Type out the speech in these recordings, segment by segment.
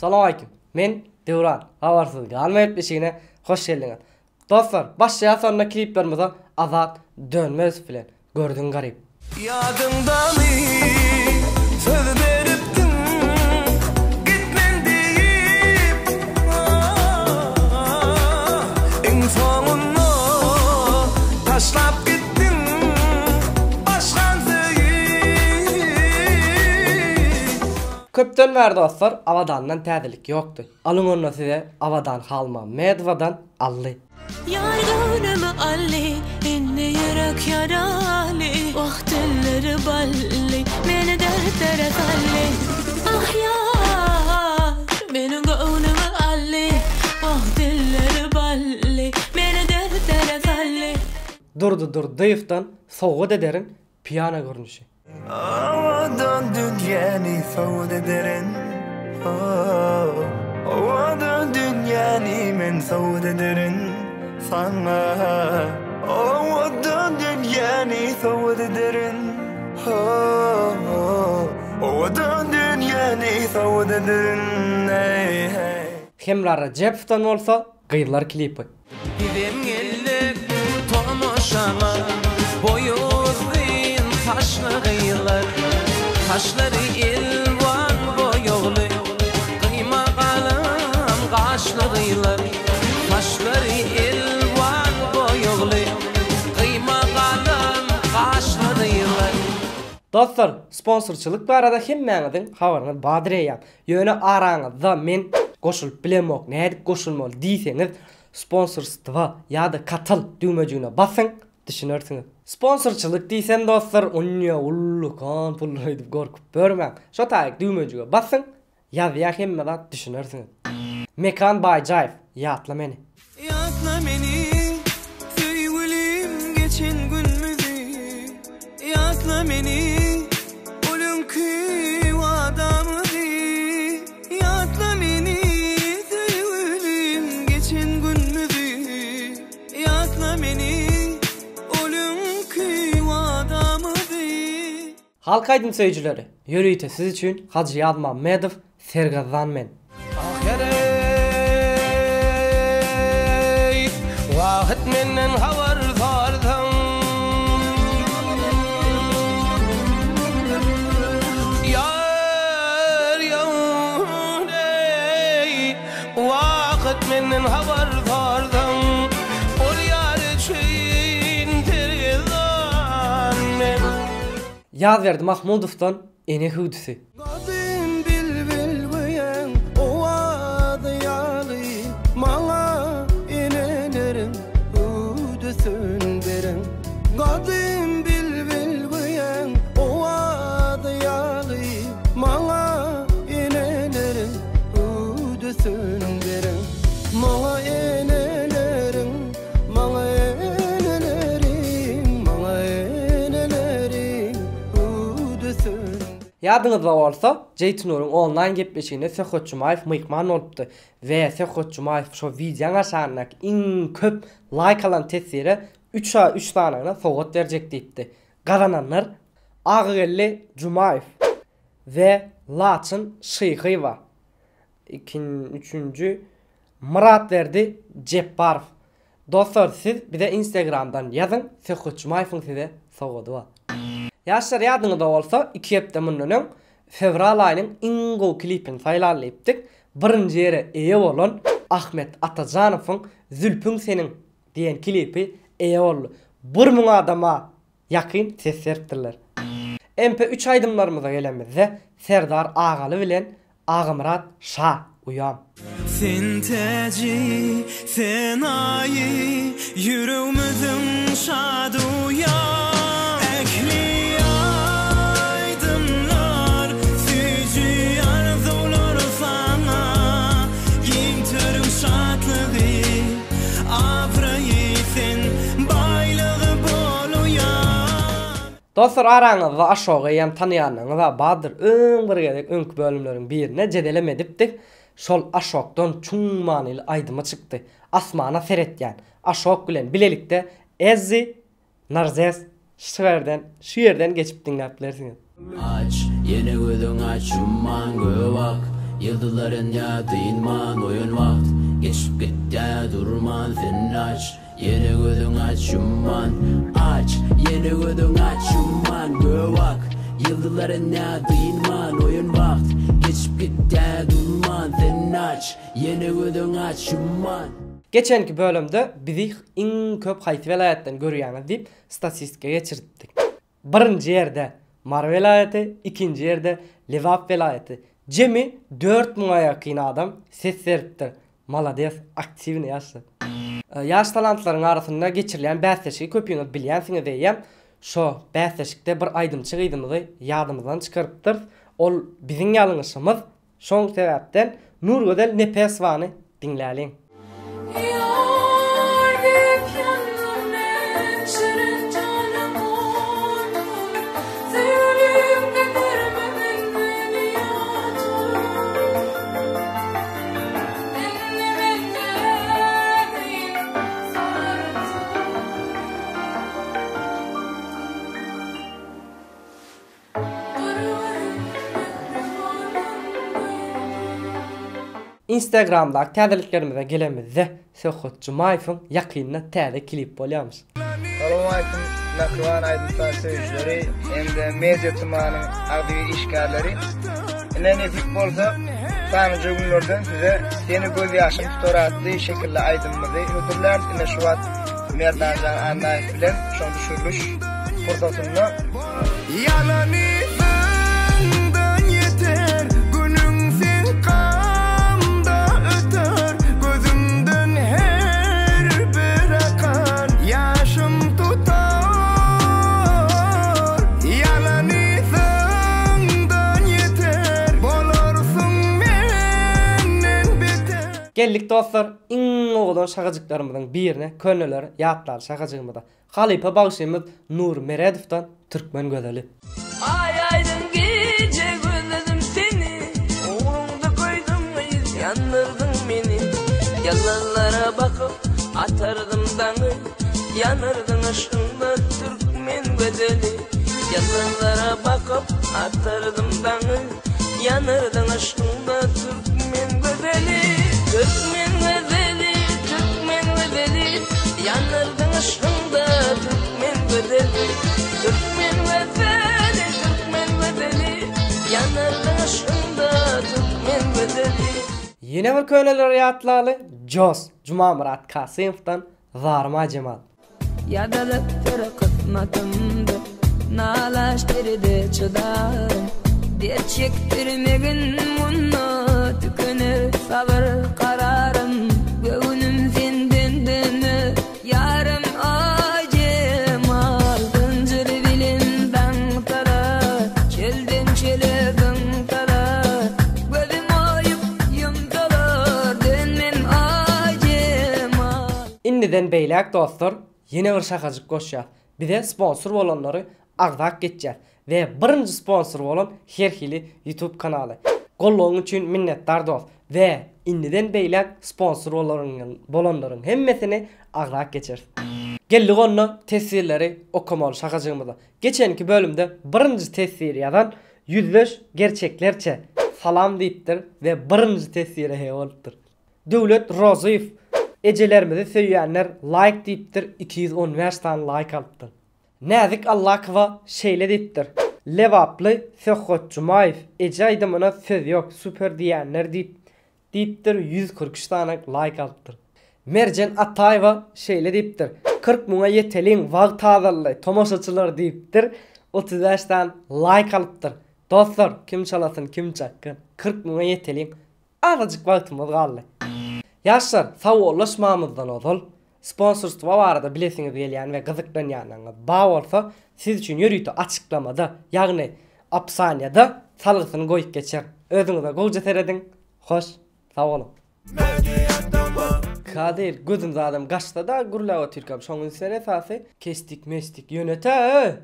Salowmaleýkim. Men Döwran. Habarsyz galma gepleşigine hoş geldiňiz. Dostlar, başlaýas onda kliplerimize Azat Dönmezow bilen Gördüň garyp. Ýadyňdamy söz beripdiň gitmen diýip ah iň soňunda taşlap gitdiň başgan söýüp. Köpden bäri dostlar Abadandan täzelik ýokdy. Alyň onda size Abadan HalmammedowadanAlly. Ýar göwnümi aldy, indi ýürek ýaraly, Wah dilleri bally, meni dertlere saldy. Ah ýar, meniň göwnümi aldy, Wah dilleri bally, meni dertlere saldy. Durdy Durdyýewdan sowgat ederin piano görnüşi. Owadan dünýäni sowgat ederin oh, Owadan dünýäni men sowgat ederin saňa Owadan dünýäni sowgat ederin oh, Owadan dünýäni sowgat ederin hey, hey. Hemra Rejepowdan bolsa Gyzlar klipi. Bizem geldik tomaşaňa Boýy uzyn saçly gyzlar Saçlary elwan boýagly Gyýma galam gaşly gyzlar Saçlary elwan boýagly Gyýma galam gaşly gyzlar. Dostlar sponsorçylyk barada hemmäňiziň habaryňyz bardyr eýýäm. Ýöne araňyzda men goşulyp bilemok nädip goşulmaly diýseňiz sponsorstwa ýa-da katyl düwmejigine basyň düşünersiňiz. Sponsorçylyk diýsem dostlar onýa ullakan pullar öýdüp gorkup ýörmäň. Şo taýyk düwmejige basyň ýazýa hemme zat düşünersiňiz. Mekan Baýjaýew ýatla meni. Ýatla meni söýgülim geçen günmüzi Ýatla meni ol öňki wadamyzy Ýatla meni söýgülim geçen günmüzi Ýatla meni ol öňki wadamyzy. Halk aýdym söýüjileri, ýörite siz üçin Hajy Ýazmammedow Sergazdan men. Ah heleý, wagt menden habar sorsaň Ýar ýa-leý, wagt menden habar sorsaň Ol ýar üçin sergezdan men. Ýazberdi Mahmudowdan Ene hüwdüsi. Gadym bilbil göýäň owazy ýaly Maňa eneleriň hüwdüsin beriň. Gadym bilbil göýäň owazy ýaly Maňa eneleriň hüwdüsin beriň. Maňa eneleriň Maňa eneleriň, maňa eneleriň hüwdüsin. Ýadyňyzda bolsa, Jeýtinuryň onlaýn gepleşiginde Söhbet Jumaýew myhman bolupdy we Söhbet Jumaýew şo wideoň aşagyndaky iň köp laýk alan teswire üç aý üç sanygyna sowgat berjek diýipdi. Gazananlar, Agageldi Jumaýew we Laçyn Şyhyýewa. Ikin üçünji Myratberdi Jepbarow. Dostlar siz bize instagramdan ýazyň Söhbet Jumaýewiň size sowgady bar. Ýaşlar ýadyňyzda bolsa iki hepde mundan öň fewral aýynyň iň gowy klipini saýlaly diýipdik. Birinji ýere eýe bolan Ahmet Atajanowyň Zülpüň seniň diýen klipi eýe boldy. Bir müň adama ýakyn ses beripdirler. MP üç aýdymlarymyza gelenimizde Serdar Agaly bilen Agamyrat Şa uýam. Sen täji, sen aýy, ýüregmiziň şady uýam. Ähli aýdymlar, süýji arzuwlar saňa, Giň törüň şatlygy. Abraýy sen baýlygy bol uýam. Dostlar araňyzda Aşogy eýýäm tanaýanlaryňyza bardyr öň bir gezek öňki bölümleriň birinde jedelem edipdik şol Aşokdan çuň manyly aýdymy çykdy Asmana seretýän Aşok bilen bilelikde Ezzi Narzes şu ýerden şu ýerden geçip diňläp bilersiňiz. Aç, ýene gözüň aç, umman göge bak. Ýyldyzlar ýanýar dynman oýan wagt Geçip gitýär durman sen aç Ýene gözüň aç ýumman Aç ýene gözüň aç ýumman Göge bak Ýyldyzlar ýanýar dynman oýan wagt Geçip gitýär durman sen aç Ýene gözüň aç ýumman. Geçenki bölümde bizi iň köp haýsy welaýatdan görýäňiz diýip statistika geçiripdik. Birinji ýerde Mary welaýaty, ikinji ýerde Lebap welaýaty. Jemi 4 müňe ýakyn adam ses beripdir. Malades, aktiwnyý ýaşlar. Ýaş talantlaryň arasynda geçirilýän bäsleşigi köpüňiz bilýänsiňiz eýýäm. Şo bäsleşikde bir aýdymçy gyzymyzy ýadymyzdan çykarypdyrys. Ol biziň ýalňyşymyz. Şol sebäpden Nurgözel Nepesowany diňläliň. Ýar diýip ýandym men, şirin janym oldum. Söýgülim gidermi menden ýa-da? Indi men nädeýin, sarymsak. Instagramdaky täzeliklerimize gelemizde Söhbet Jumaýewiň ýakynda täze klip bolýarmyş. Salowmaleýkim mähriban aýdym-saz söýüjileri hem-de Media Tmanyň agzybir işgärleri. Ine nesip bolsa sanlyja günlerden size Seni göz ýaşym tutar atly şekilli aýdymymyzy hödürläris. Ine şu wagt Merdanjan Annaýew bilen şoň düşüriliş pursatynda. Ýalany syndan ýeter, günüň seň gamda öter, Gözümden her bir akan ýaşym tutar. Ýalany syndan ýeter, bolarsyň menden beter. Geldik dostlar iň owadan şagajyklarymyzyň birine köneleri ýatlaly şagajygymyza. Halypa bagşymyz Nury Meredowdan Türkmen gözeli. Aý aýdyň gije gözledim seni Ugruňda köýdüm gyz ýandyrdyň meni Ýyldyzlara bakyp atardym daňy Ýanardyň yşkyňda türkmen gözeli Ýyldyzlara bakyp atardym daňy Ýanardyň yşkyňda türkmen gözeli Türkmen gözeli, türkmen gözeli Ýanardyň yşkyňda türkmen gözeli Türkmen gözeli, türkmen gözeli Ýanardyň yşkyňda türkmen gözeli. Ýene bir köneleri ýatlaly, Jos, Jumamyrat Kasymowdan Zarym Aýjemal. Ýazylypdyr kysmatymda, Nalaç derde çydaryn. Dert çekdirmegin munda, Tükener sabyr kararym. Göwnüm senden döner, Ýarym Aýjemal. Zynjyr bilen daňsalar, Çölden çöle zyňsalar, Gözüm oýup ýumsalar, Dönmem Aýjemal. Indiden beýläk dostlar ýene bir şahajyk goşýas. Bize sponsor bolanlary agzap geçýäs we birinji sponsor bolan her hili youtube kanaly. Goldawyň üçin minnetdar dost we indiden beýläk sponsor bolanlaryň hemmesini agzap geçeris. Geldik onda teswirleri okamaly şahajygymyza. Geçenki bölümde birinji teswiri ýazan Ýüzleş gerçeklerçe salam diýipdir we birinji teswire eýe bolupdyr. Döwlet Rozyýew Ejelerimizi söýýänler laýk diýipdir 215 sany laýk alypdyr. Näzik Allakowa şeýle diýipdir, Lebaply Söhbet Jumaýew eje aýdymyna söz ýok super diýýänler diýip diýipdir 143 sany laýk alypdyr. Merjen Ataýewa şeýle diýipdir, 40 müňe ýeteliň wagt azaldy tomaşaçylar diýipdir 35 sany laýk alypdyr. Dostlar kim çalasyn kim çakgyn 40 müňe ýeteliň Azajyk wagtymyz galdy. Ýaşlar, sawollaşmamyzdan ozal, sponsorstwo barada bilesiňiz gelýän we gyzyklanýanyňyz bar bolsa, siz üçin ýörite açyklamada, ýagny opsaniýada salgysyny goýup geçerin. Özüňize gowja serediň. Hoş, sag boluň. Kadyr, gözüm zadam gaçsa-da gürläp otyrkam, şoň ünsler esasy. Kesdik mesdik ýöne-tä.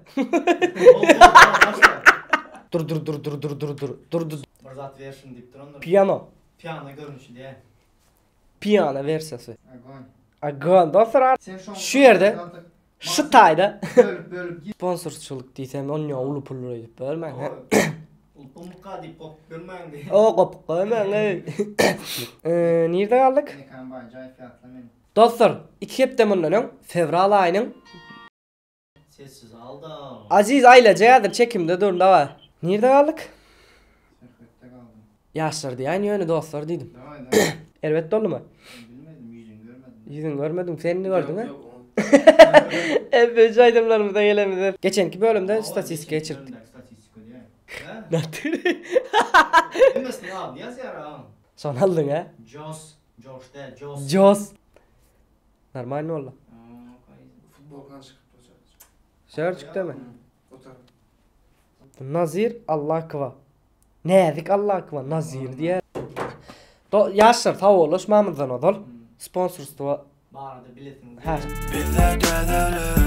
Dur dur dur dur dur dur dur dur dur. Bir zat version diýip durandyr. Piano. Piano görnüşi diýä. Piano wersiýasy. Agon. Agon dostlar. Sen şoň Şu ýerde şu taýda bölüp bölüp git. Sponsorçylyk diýsem onýa uly pullar edip bermäň. Gopdumyka diýip gopup görmäň diýip. O gopup görmäň eý. Nirde galdyk? Mekan Baýjaýew ýatla meni. Dostlar, 2 hepde mundan öň fewral aýynyň Sessiz aldam. Aziz aýlaja häzir çekimde dur dawa. Nirde galdyk? Söhbetde galdym. Ýaşlar diýäýin ýöne dostlar diýdim. Daway daway. Erbet boldumy? Bilmedim ýüzüni görmedim. Ýüzüni görmedim, sen indi gördüň ha? Epej aýdymlarymyza gelemizde. Geçenki bölümde statistika geçiripdik. Statistika diýä. Naturi. Hemmesini adyny ýazýar ha. Şony aldyň ha? Jos, Joş däl, Jos. Jos. Normalny boldy. Futbolkan çykypdy sadece. Şörçükdemi? Nazir Allakowa. Näzik Allakowa Nazir diýýär. Do ýaşlar sag bolaşmamyzdan ozal sponsorstwo Barada bilesiňiz. Hä. Bizde täzelik.